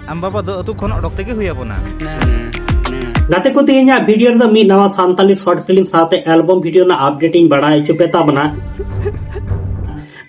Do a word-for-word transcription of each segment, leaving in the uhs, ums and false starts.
ᱟᱢ ᱵᱟᱵᱟ ᱫᱚ ᱟᱹᱛᱩ ᱠᱷᱚᱱ ᱚᱰᱚᱠ ᱛᱮᱜᱮ ᱦᱩᱭ ᱟᱵᱚᱱᱟ᱾ ᱜᱟᱛᱮ ᱠᱚ, ᱛᱮᱦᱮᱧᱟᱜ ᱵᱷᱤᱰᱤᱭᱳ ᱨᱮᱫᱚ ᱢᱤᱫ ᱱᱟᱣᱟ ᱥᱟᱱᱛᱟᱞᱤ ᱥᱚᱨᱴ ᱯᱷᱤᱞᱢ ᱥᱟᱶᱛᱮ ᱮᱞᱵᱚᱢ ᱵᱷᱤᱰᱤᱭᱳ ᱨᱮᱱᱟᱜ ᱟᱯᱰᱮᱴ ᱤᱧ ᱵᱟᱲᱟᱭ ᱦᱚᱪᱚ ᱯᱮ ᱛᱟᱵᱚᱱᱟ᱾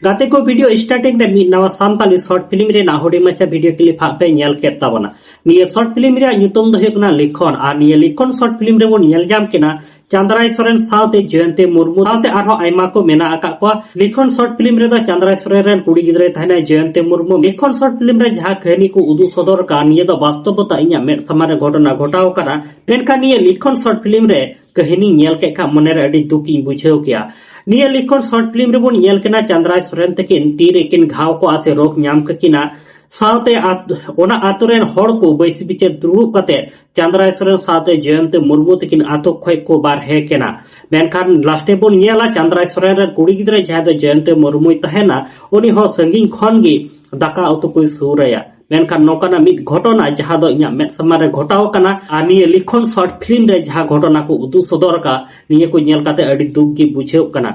ᱜᱟᱛᱮ ᱠᱚ, ᱵᱷᱤᱰᱤᱭᱳ ᱥᱴᱟᱨᱴᱤᱝ ᱨᱮ ᱢᱤᱫ ᱱᱟᱣᱟ ᱥᱟᱱᱛᱟᱞᱤ ᱥᱚᱨᱴ ᱯᱷᱤᱞᱢ ᱨᱮᱱᱟᱜ ᱦᱩᱰᱤᱧ ᱢᱟᱪᱷᱟ ᱵᱷᱤᱰᱤᱭᱳ ᱠᱞᱤᱯ ᱦᱟᱸᱜ ᱯᱮ ᱧᱮᱞ ᱠᱮᱫ ᱛᱟᱵᱚᱱᱟ᱾ ᱱᱤᱭᱟᱹ ᱥᱚᱨᱴ ᱯᱷᱤᱞᱢ ᱨᱮᱭᱟᱜ ᱧᱩᱛᱩᱢ ᱫᱚ ᱦᱩᱭᱩᱜ ᱠᱟᱱᱟ ᱞᱤᱠᱷᱚᱱ᱾ ᱟᱨ ᱱᱤᱭᱟᱹ ᱞᱤᱠᱷᱚᱱ ᱥᱚᱨᱴ ᱯᱷᱤᱞᱢ ᱨᱮᱵᱚᱱ ᱧᱮᱞ ᱧᱟᱢ ᱠᱤᱱᱟ ᱪᱟᱸᱫᱽᱨᱟᱭ ᱥᱚᱨᱮᱱ ᱥᱟᱶᱛᱮ ᱡᱚᱭᱚᱱᱛᱤ ᱢᱩᱨᱢᱩ ᱥᱟᱶᱛᱮ ᱟᱨᱦᱚᱸ ᱟᱭᱢᱟ ᱠᱚ ᱢᱮᱱᱟᱜ ᱟᱠᱟᱫ ᱠᱚᱣᱟ᱾ ᱞᱤᱠᱷᱚᱱ ᱥᱚᱨᱴ ᱯᱷᱤᱞᱢ ᱨᱮᱫᱚ ᱪᱟᱸᱫᱽᱨᱟᱭ ᱥᱚᱨᱮᱱ ᱨᱮᱱ ᱠᱩᱲᱤ ᱜᱤᱫᱽᱨᱟᱹᱭ ᱛᱟᱦᱮᱱᱟ ᱡᱚᱭᱚᱱᱛᱤ ᱢᱩᱨᱢᱩ᱾ ᱞᱤᱠᱷᱚᱱ ᱥᱚᱨᱴ ᱯᱷᱤᱞᱢ ᱨᱮ ᱡᱟᱦᱟᱸ ᱠᱟᱹᱦᱱᱤ ᱠᱚ ᱩᱫᱩᱜ ᱥᱚᱫᱚᱨ ᱟᱠᱟᱫ, ᱱᱤᱭᱟᱹ ᱫᱚ ᱵᱟᱥᱛᱚᱵᱚᱛᱟ ᱤᱧᱟᱹᱜ ᱢᱮᱫ ᱥᱟᱢᱟᱝ ᱨᱮ ᱜᱷᱚᱴᱚᱱᱟ ᱜᱷᱚᱴᱟᱣ ᱟᱠᱟᱱᱟ᱾ ᱢᱮᱱᱠᱷᱟᱱ ᱱᱤᱭᱟᱹ ᱞᱤᱠᱷᱚᱱ ᱥᱚᱨᱴ ᱯᱷᱤᱞᱢ ᱨᱮ ᱠᱟᱹᱦᱱᱤ ᱧᱮᱞ ᱠᱮᱫ ᱠᱷᱟᱱ ᱢᱚᱱᱮᱨᱮ ᱟᱹᱰᱤ ᱫᱩᱠ ᱤᱧ ᱵᱩᱡᱷᱟᱹᱣ ᱠᱮᱭᱟ᱾ ᱱᱤᱭᱟᱹ ᱞᱤᱠᱷᱚᱱ ᱥᱚᱨᱴ ᱯᱷᱤᱞᱢ ᱨᱮᱵᱚᱱ ᱧᱮᱞ ᱠᱤᱱᱟ ᱪᱟᱸᱫᱽᱨᱟᱭ ᱥᱚᱨᱮᱱ ᱛᱟᱹᱠᱤᱱ ᱛᱤᱨᱮᱠᱤᱱ ᱜᱷᱟᱣ ᱠᱚᱜᱼᱟ ᱥᱮ ᱨᱳᱜᱽ ᱧᱟᱢ ᱠᱟᱹᱠᱤᱱᱟ, ᱥᱟᱶᱛᱮ ᱟᱛ-, ᱚᱱᱟ ᱟᱛᱳ ᱨᱮᱱ ᱦᱚᱲ ᱠᱚ ᱵᱟᱹᱭᱥᱤ ᱵᱤᱪᱟᱹᱨ ᱫᱩᱲᱩᱵ ᱠᱟᱛᱮ ᱪᱟᱸᱫᱽᱨᱟᱭ ᱥᱚᱨᱮᱱ ᱥᱟᱶᱛᱮ ᱡᱚᱭᱚᱱᱛᱤ ᱢᱩᱨᱢᱩ ᱛᱟᱹᱠᱤᱱ ᱟᱛᱳ ᱠᱷᱚᱡ ᱠᱚ ᱵᱟᱨᱦᱮ ᱠᱤᱱᱟ᱾ ᱢᱮᱱᱠᱷᱟᱱ ᱞᱟᱥᱴᱮ ᱵᱚᱱ ᱧᱮᱞᱟ ᱪᱟᱸᱫᱽᱨᱟᱭ ᱥᱚᱨᱮᱱ ᱨᱮᱱ ᱠᱩᱲᱤ ᱜᱤᱫᱽᱨᱟᱹ ᱡᱟᱦᱟᱸᱭ ᱫᱚ ᱡᱚᱭᱚᱱᱛᱤ ᱢᱩᱨᱢᱩᱭ ᱛᱟᱦᱮᱱᱟ, ᱩᱱᱤ ᱦᱚᱸ ᱥᱟᱺᱜᱤᱧ ᱠᱷᱚᱱ ᱜᱮ ᱫᱟᱠᱟ ᱩᱛᱩ ᱠᱚᱭ ᱥᱩᱨ ᱟᱭᱟ᱾ ᱢᱮᱱᱠᱷᱟᱱ ᱱᱚᱝᱠᱟᱱᱟᱜ ᱢᱤᱫ ᱜᱷᱚᱴᱚᱱᱟ ᱡᱟᱦᱟᱸ ᱫᱚ ᱤᱧᱟᱹᱜ ᱢᱮᱫ ᱥᱟᱢᱟᱝ ᱨᱮ ᱜᱷᱚᱴᱟᱣ ᱟᱠᱟᱱᱟ, ᱟᱨ ᱱᱤᱭᱟᱹ ᱞᱤᱠᱷᱚᱱ ᱥᱚᱨᱴ ᱯᱷᱤᱞᱢ ᱨᱮ ᱡᱟᱦᱟᱸ ᱜᱷᱚᱴᱚᱱᱟ ᱠᱚ ᱩᱫᱩᱜ ᱥᱚᱫᱚᱨ ᱟᱠᱟᱫ, ᱱᱤᱭᱟᱹ ᱠᱚ ᱧᱮᱞ ᱠᱟᱛᱮ ᱟᱹᱰᱤ ᱫᱩᱠ ᱜᱮ ᱵᱩᱡᱷᱟᱹᱣ ᱠᱟᱱᱟ᱾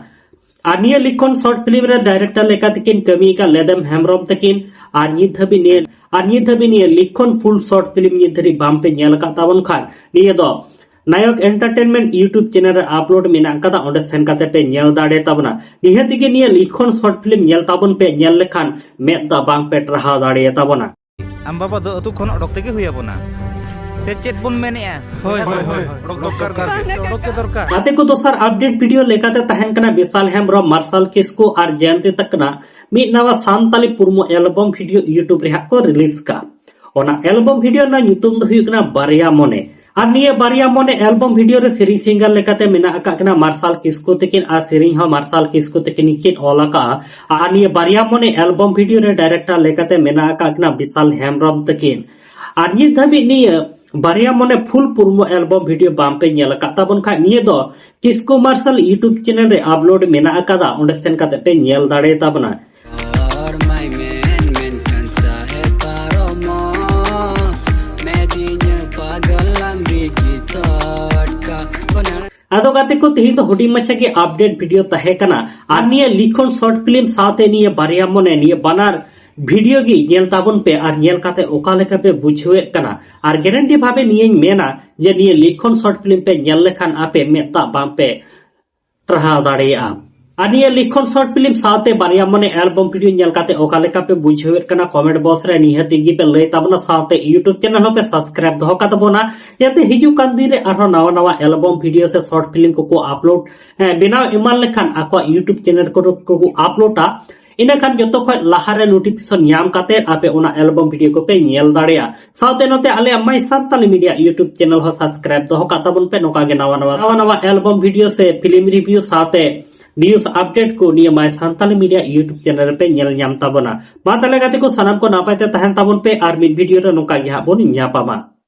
ᱟᱨ ᱱᱤᱭᱟᱹ ᱞᱤᱠᱷᱚᱱ ᱥᱚᱨᱴ ᱯᱷᱤᱞᱢ ᱨᱮ ᱰᱟᱭᱨᱮᱠᱴᱚᱨ ᱞᱮᱠᱟ ᱛᱮᱠᱤᱱ ᱠᱟᱹᱢᱤ ᱟᱠᱟᱫ ᱞᱮᱫᱮᱢ ᱦᱮᱢᱵᱨᱚᱢ ᱛᱟᱹᱠᱤᱱ᱾ ᱟᱨ ᱱᱤᱛ ᱫᱷᱟᱹᱵᱤᱡ ᱱᱤᱭᱟᱹ, ᱟᱨ ᱱᱤᱛ ᱫᱷᱟᱹᱵᱤᱡ ᱱᱤᱭᱟᱹ ᱞᱤᱠᱷᱚᱱ ᱯᱷᱩᱞ ᱥᱚᱨᱴ ᱯᱷᱤᱞᱢ ᱱᱤᱛ ᱫᱷᱟᱹᱵᱤᱡ ᱵᱟᱝ ᱯᱮ ᱧᱮᱞ ᱟᱠᱟᱫ ᱛᱟᱵᱚᱱ ᱠᱷᱟᱱ, ᱱᱤᱭᱟᱹ ᱫᱚ ᱱᱟᱭᱚᱠ ᱮᱱᱴᱟᱨᱴᱮᱱᱢᱮᱱᱴ YouTube ᱪᱮᱱᱮᱞ ᱨᱮ ᱟᱯᱞᱳᱰ ᱢᱮᱱᱟᱜ ᱟᱠᱟᱫᱟ, ᱚᱸᱰᱮ ᱥᱮᱱ ᱠᱟᱛᱮ ᱯᱮ ᱧᱮᱞ ᱫᱟᱲᱮ ᱛᱟᱵᱚᱱᱟ᱾ ᱱᱤᱦᱟᱹᱛ ᱜᱮ ᱱᱤᱭᱟᱹ ᱞᱤᱠᱷᱚᱱ ᱥᱚᱨᱴ ᱯᱷᱤᱞᱢ ᱧᱮᱞ ᱛᱟᱵᱚᱱ ᱯᱮ, ᱧᱮᱞ ᱞᱮᱠᱷᱟᱱ ᱢᱮᱫ ᱫᱟᱜ ᱵᱟᱝ ᱯᱮ ᱴᱟᱨᱦᱟᱣ ᱫᱟᱲᱮᱭᱟ ᱛᱟᱵᱚᱱᱟ᱾ ᱟᱢ ᱵᱟᱵᱟ ᱫᱚ ᱟᱹᱛᱩ ᱠᱷᱚᱱ ᱚᱰᱚᱠ ᱛᱮᱜᱮ ᱦᱩᱭ ᱟᱵᱚᱱᱟ᱾ ᱥᱮ ᱪᱮᱫ ᱵᱚᱱ ᱢᱮᱱᱮᱜᱼᱟ? ᱦᱳᱭ, ᱦᱳᱭ, ᱦᱳᱭ᱾ ᱚᱰᱚᱠ ᱫᱚᱨᱠᱟᱨ ᱜᱮ᱾ ᱚᱰᱚᱠ ᱜᱮ ᱫᱚᱨᱠᱟᱨ᱾ ᱜᱟᱛᱮ ᱠᱚ, ᱫᱚᱥᱟᱨ ᱟᱯᱰᱮᱴ ᱵᱷᱤᱰᱤᱭᱳ ᱞᱮᱠᱟᱛᱮ ᱛᱟᱦᱮᱱ ᱠᱟᱱᱟ ᱵᱤᱥᱟᱞ ᱦᱮᱢᱵᱨᱚᱢ, ᱢᱟᱨᱥᱟᱞ ᱠᱤᱥᱠᱩ ᱟᱨ ᱡᱚᱭᱚᱱᱛᱤ ᱛᱟᱹᱠᱤᱱᱟᱜ ᱢᱤᱫ ᱱᱟᱣᱟ ᱥᱟᱱᱛᱟᱞᱤ ᱯᱩᱨᱢᱩ ᱮᱞᱵᱚᱢ ᱵᱷᱤᱰᱤᱭᱳ YouTube ᱨᱮ ᱦᱟᱸᱜ ᱠᱚ ᱨᱤᱞᱤᱡᱽ ᱠᱟᱜ᱾ ᱚᱱᱟ ᱮᱞᱵᱚᱢ ᱵᱷᱤᱰᱤᱭᱳ ᱨᱮᱱᱟᱜ ᱧᱩᱛᱩᱢ ᱫᱚ ᱦᱩᱭᱩᱜ ᱠᱟᱱᱟ ᱵᱟᱨᱭᱟ ᱢᱚᱱᱮ᱾ ᱟᱨ ᱱᱤᱭᱟᱹ ᱵᱟᱨᱭᱟ ᱢᱚᱱᱮ ᱮᱞᱵᱚᱢ ᱵᱷᱤᱰᱤᱭᱳ ᱨᱮ ᱥᱮᱨᱮᱧ ᱥᱤᱝᱜᱟᱨ ᱞᱮᱠᱟᱛᱮ ᱢᱮᱱᱟᱜ ᱟᱠᱟᱫ ᱠᱤᱱᱟ ᱢᱟᱨᱥᱟᱞ ᱠᱤᱥᱠᱩ ᱛᱟᱹᱠᱤᱱ, ᱟᱨ ᱥᱮᱨᱮᱧ ᱦᱚᱸ ᱢᱟᱨᱥᱟᱞ ᱠᱤᱥᱠᱩ ᱛᱟᱹᱠᱤᱱ ᱜᱮᱠᱤᱱ ᱚᱞ ᱟᱠᱟᱫᱼᱟ᱾ ᱟᱨ ᱱᱤᱭᱟᱹ ᱵᱟᱨᱭᱟ ᱢᱚᱱᱮ ᱮᱞᱵᱚᱢ ᱵᱷᱤᱰᱤᱭᱳ ᱨᱮ ᱰᱟᱭᱨᱮᱠᱴᱚᱨ ᱞᱮᱠᱟᱛᱮ ᱢᱮᱱᱟᱜ ᱟᱠᱟᱫ ᱠᱤᱱᱟ ᱵᱤᱥᱟᱞ ᱦᱮᱢᱵᱨᱚᱢ ᱛᱟᱹᱠᱤᱱ᱾ ᱟᱨ ᱱᱤᱛ ᱫᱷᱟᱹᱵᱤᱡ ᱱᱤᱭᱟᱹ ᱵᱟᱨᱭᱟ ᱢᱚᱱᱮ ᱯᱷᱩᱞ ᱯᱩᱨᱢᱩ ᱮᱞᱵᱚᱢ ᱵᱷᱤᱰᱤᱭᱳ ᱵᱟᱝ ᱯᱮ ᱧᱮᱞ ᱟᱠᱟᱫ ᱛᱟᱵᱚᱱ ᱠᱷᱟᱱ, ᱱᱤᱭᱟᱹ ᱫᱚ ᱠᱤᱥᱠᱩ ᱢᱟᱨᱥᱟᱞ YouTube ᱪᱮᱱᱮᱞ ᱨᱮ ᱟᱯᱞᱳᱰ ᱢᱮᱱᱟᱜ ᱟᱠᱟᱫᱟ, ᱚᱸᱰᱮ ᱥᱮᱱ ᱠᱟᱛᱮ ᱯᱮ ᱧᱮᱞ ᱫᱟᱲᱮ ᱛᱟᱵᱚᱱᱟ᱾ ᱦᱚᱲ ᱢᱟᱭ ᱢᱮᱱ ᱢᱮᱱᱠᱷᱟᱱ ᱥᱟᱦᱮ ᱯᱟᱨᱚᱢᱚᱜ ᱢᱮᱫᱤᱧᱟ ᱯᱟᱜᱚᱞ ᱞᱟᱢᱵᱤ ᱜᱤ ᱪᱚᱴᱠᱟ᱾ ᱟᱫᱚ ᱜᱟᱛᱮ ᱠᱚ, ᱛᱮᱦᱮᱧ ᱫᱚ ᱦᱩᱰᱤᱧ ᱢᱟᱪᱷᱟ ᱜᱮ ᱟᱯᱰᱮᱴ ᱵᱷᱤᱰᱤᱭᱳ ᱛᱟᱦᱮᱸ ᱠᱟᱱᱟ᱾ ᱟᱨ ᱱᱤᱭᱟᱹ ᱞᱤᱠᱷᱚᱱ ᱥᱚᱨᱴ ᱯᱷᱤᱞᱢ ᱥᱟᱶᱛᱮ ᱱᱤᱭᱟᱹ ᱵᱟᱨᱭᱟ ᱢᱚᱱᱮ, ᱱᱤᱭᱟᱹ ᱵᱟᱱᱟᱨ ᱵᱷᱤᱰᱤᱭᱳ ᱜᱮ ᱧᱮᱞ ᱛᱟᱵᱚᱱ ᱯᱮ ᱟᱨ ᱧᱮᱞ ᱠᱟᱛᱮ ᱚᱠᱟ ᱞᱮᱠᱟ ᱯᱮ ᱵᱩᱡᱷᱟᱹᱣᱮᱫ ᱠᱟᱱᱟ᱾ ᱟᱨ ᱜᱮᱨᱮᱱᱴᱤ ᱵᱷᱟᱵᱮ ᱱᱤᱭᱟᱹᱧ ᱢᱮᱱᱟ ᱡᱮ ᱱᱤᱭᱟᱹ ᱞᱤᱠᱷᱚᱱ ᱥᱚᱨᱴ ᱯᱷᱤᱞᱢ ᱯᱮ ᱧᱮᱞ ᱞᱮᱠᱷᱟᱱ ᱟᱯᱮ ᱢᱮᱫ ᱫᱟᱜ ᱵᱟᱝ ᱯᱮ ᱴᱟᱨᱦᱟᱣ ᱫᱟᱲᱮᱭᱟᱜᱼᱟ᱾ ᱟᱨ ᱱᱤᱭᱟᱹ ᱞᱤᱠᱷᱚᱱ ᱥᱚᱨᱴ ᱯᱷᱤᱞᱢ ᱥᱟᱶᱛᱮ ᱵᱟᱨᱭᱟ ᱢᱚᱱᱮ ᱮᱞᱵᱚᱢ ᱵᱷᱤᱰᱤᱭᱳ ᱧᱮᱞ ᱠᱟᱛᱮ ᱚᱠᱟ ᱞᱮᱠᱟ ᱯᱮ ᱵᱩᱡᱷᱟᱹᱣᱮᱫ ᱠᱟᱱᱟ, ᱠᱚᱢᱮᱱᱴ ᱵᱚᱠᱥ ᱨᱮ ᱱᱤᱦᱟᱹᱛ ᱜᱮ ᱯᱮ ᱞᱟᱹᱭ ᱛᱟᱵᱚᱱᱟ᱾ ᱥᱟᱶᱛᱮ ᱤᱭᱩᱴᱩᱵᱽ ᱪᱮᱱᱮᱞ ᱦᱚᱸ ᱯᱮ ᱥᱟᱵᱥᱠᱨᱟᱭᱤᱵ ᱫᱚᱦᱚ ᱠᱟᱛᱟ ᱵᱚᱱᱟ, ᱡᱟᱛᱮ ᱦᱤᱡᱩᱜ ᱠᱟᱱ ᱫᱤᱱ ᱨᱮ ᱟᱨᱦᱚᱸ ᱱᱟᱣᱟ ᱱᱟᱣᱟ ᱮᱞᱵᱚᱢ ᱵᱷᱤᱰᱤᱭᱳ ᱥᱮ ᱥᱚᱨᱴ ᱯᱷᱤᱞᱢ ᱠᱚᱠᱚ ᱟᱯᱞᱳᱰ, ᱦᱮᱸ, ᱵᱮᱱᱟᱣ ᱮᱢᱟᱱ ᱞᱮᱠᱷᱟᱱ ᱟᱠᱚᱣᱟᱜ ᱤᱭᱩᱴᱩᱵᱽ ᱪᱮᱱᱮᱞ ᱠᱚᱨᱮ ᱠᱚ ᱟᱯᱞᱳᱰᱟ᱾ ᱤᱱᱟᱹᱠᱷᱟᱱ ᱡᱚᱛᱚ ᱠᱷᱚᱱ ᱞᱟᱦᱟᱨᱮ ᱱᱳᱴᱤᱯᱷᱤᱠᱮᱥᱚᱱ ᱧᱟᱢ ᱠᱟᱛᱮ ᱟᱯᱮ ᱚᱱᱟ ᱮᱞᱵᱚᱢ ᱵᱷᱤᱰᱤᱭᱳ ᱠᱚᱯᱮ ᱧᱮᱞ ᱫᱟᱲᱮᱭᱟᱜᱼᱟ᱾ ᱥᱟᱶᱛᱮ ᱱᱚᱛᱮ ᱟᱞᱮᱭᱟᱜ ᱢᱟᱭ ᱥᱟᱱᱛᱟᱞᱤ ᱢᱤᱰᱤᱭᱟ ᱤᱭᱩᱴᱩᱵᱽ ᱪᱮᱱᱮᱞ ᱦᱚᱸ ᱥᱟᱵᱥᱠᱨᱟᱭᱤᱵ ᱫᱚᱦᱚ ᱠᱟᱜ ᱛᱟᱵᱚᱱ ᱯᱮ᱾ ᱱᱚᱝᱠᱟ ᱜᱮ ᱱᱟᱣᱟ ᱱᱟᱣᱟ ᱱᱟᱣᱟ ᱱᱟᱣᱟ ᱮᱞᱵᱚᱢ ᱵᱷᱤᱰᱤᱭᱳ ᱥᱮ ᱯᱷᱤᱞᱢ ᱨᱤᱵᱷᱤᱭᱩ ᱥᱟᱶᱛᱮ ᱱᱤᱭᱩᱡ ᱟᱯᱰᱮᱴ ᱠᱚ ᱱᱤᱭᱟᱹ ᱢᱟᱭ ᱥᱟᱱᱛᱟᱞᱤ ᱢᱤᱰᱤᱭᱟ ᱤᱭᱩᱴᱩᱵᱽ ᱪᱮᱱᱮᱞ ᱨᱮᱯᱮ ᱧᱮᱞ ᱧᱟᱢ ᱛᱟᱵᱚᱱᱟ᱾ ᱢᱟ ᱛᱟᱦᱞᱮ ᱜᱟᱛᱮ ᱠᱚ, ᱥᱟᱱᱟᱢ ᱠᱚ ᱱᱟᱯᱟᱭ ᱛᱮ ᱛᱟᱦᱮᱱ ᱛᱟᱵᱚᱱ ᱯᱮ ᱟᱨ ᱢᱤᱫ ᱵᱷᱤᱰᱤᱭᱳ ᱨᱮ ᱱᱚᱝᱠᱟ ᱜᱮ ᱦᱟᱸᱜ ᱵᱚᱱ ᱧᱟᱯᱟᱢᱟ᱾